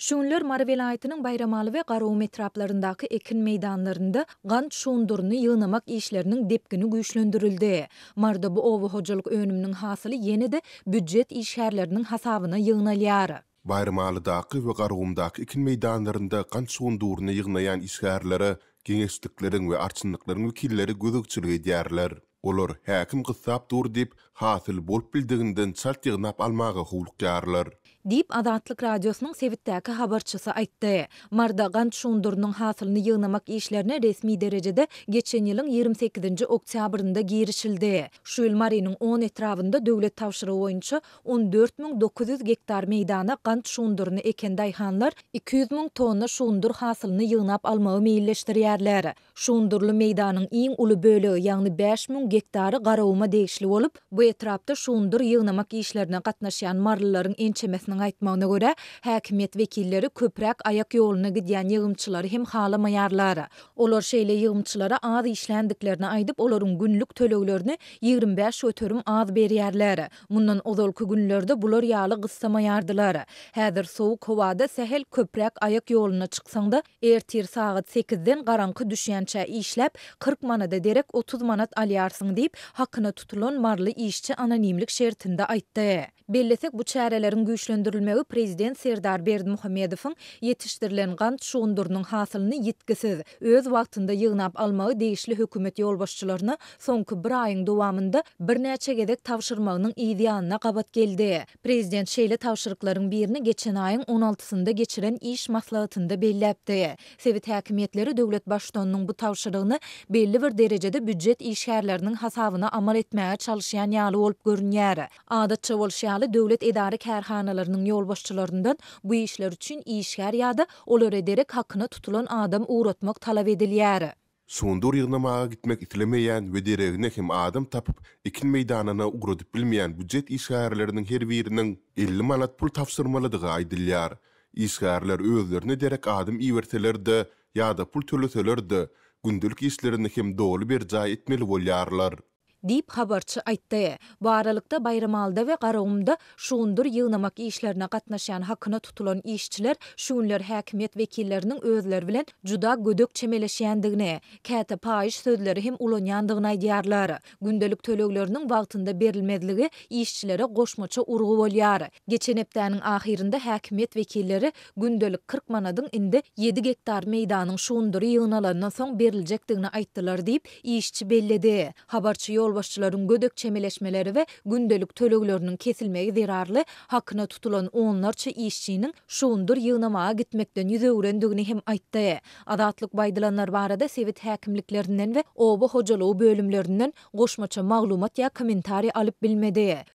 Şu günler Mary welaýatynyň Baýramaly we Garagum etraplaryndaky ekin meýdanlarynda gant şunduryny ýygnamak işleriniň depgini güýçlendirildi. Maryda bu oba hojalyk önüminiň hasyly ýene-de býujet işgärleriniň hasabyna ýygnalýar. Baýramalydaky we Garagumdaky ekin meýdanlarynda gant şunduryny ýygnaýan işgärlere geňeşlikleriň we arçynlyklaryň wekilleri gözegçilik edýärler. Olar häkim gyssap dur diýip, hasyly bolup bildiginden çalt ýygnap almaga howlukýarlar. Diýip, Azatlyk Radiosynyň sebitdäki habarçysy aýtdy. Maryda gant şundurynyň hasylyny ýygnamak işlerine resmi derejede geçen ýylyň 28-nji oktýabrynda girişildi. Şu ýyl Marynyň on etrabynda döwlet tabşyrygy boýunça 14 900 gektar meýdana gant şunduryny eken daýhanlar 200 müň tonna şundur hasylyny ýygnap almagy meýilleşdirýärler. Şundurly meýdanyň iň uly bölegi, ýagny 5000 gektary Garaguma degişli bolup, bu etrapda şundur ýygnamak işlerine gatnaşýan marylylaryň ençemesiniň aýtmagyna görä, häkimiýet wekilleri köpräk aýak ýoluna gidýän ýygymçylary hem halamaýarlar. Olar şeýle ýygymçylara az işländiklerini aýdyp, olaryň günlük töleglerini 25% az berýärler. Mundan ozalky günlerde bular ýaly gyssamaýardylar. Häzir sowuk howada sähel köpräk aýak ýoluna çyksaň-da, Ertir sagat sekizden garaňky düşýänçä işläp, 40 manada derek 30 manat alýarsyň diýip, hakyna tutulan maryly işçi anonimlik şertinde aýtdy. Bellesek, bu çäreleriň güýçlendirilmegi prezident Serdar Berdimuhamedowyň ýetişdirilen gant şugundyrynyň hasylyny ýitgisiz, öz wagtynda ýygnap almagy degişli hökümet ýolbaşçylaryna soňky bir aýyň dowamynda birnäçe gezek tabşyrmagynyň yz ýanyna gabat geldi. Prezident şeýle tabşyryklaryň birini geçen aýyň on altysynda geçiren iş maslahatynda belläpdi. Sebit häkimiýetleri döwlet Baştutanynyň bu tabşyrygyny belli bir derejede býujet işgärleriniň hasabyna amal etmäge çalyşýan ýaly bolup görünýär. Adatça bolşy ýaly, döwlet edara-kärhanalarynyň ýolbaşçylaryndan bu işler üçin işgär ýa-da olara derek hakyna tutulan adam ugratmak talap edilýär. Şundur ýygnamaga gitmek islemeýän we deregine hem adam tapyp, ekin meýdanyna ugradyp bilmeýän býujet işgärleriniň her biriniň 50 manat pul tabşyrmalydygy aýdylýar. Işgärler özlerine derek adam iberseler-de ýa-da pul töleseler-de, gündelik işlerini hem doly berjaý etmeli bolýarlar. Diýip, habarçy aýtdy. Bu aralykda, Baýramalyda we Garagumda şugundyr ýygnamak işlerine gatnaşýan hakyna tutulan işçiler şu günler häkimiýet wekilleriniň özleri bilen juda gödek çemeleşýändigini, käte paýyş sözleri hem ulanýandygyny aýdýarlar. Gündelik tölegleriniň wagtynda berilmezligi işçilere goşmaça urgy bolýar. Geçen hepdäniň ahyrynda häkimiýet wekilleri gündelik 40 manadyň indi ýedi gektar meýdanyň şugundyry ýygnalandan soň beriljekdigini aýtdylar diýip, işçi belledi. Habarçy ýolbaşçylaryň gödek çemeleşmeleri we gündelik tölegleriniň kesilmegi zerarly hakyna tutulan onlarça işçiniň şugundyr ýygnamaga gitmekden ýüz öwrendigini hem aýtdy. Azatlyk bu aýdylanlar barada sebit häkimliklerinden we oba hojalygy bölümlerinden goşmaça maglumat ýa kommentariý alyp bilmedi.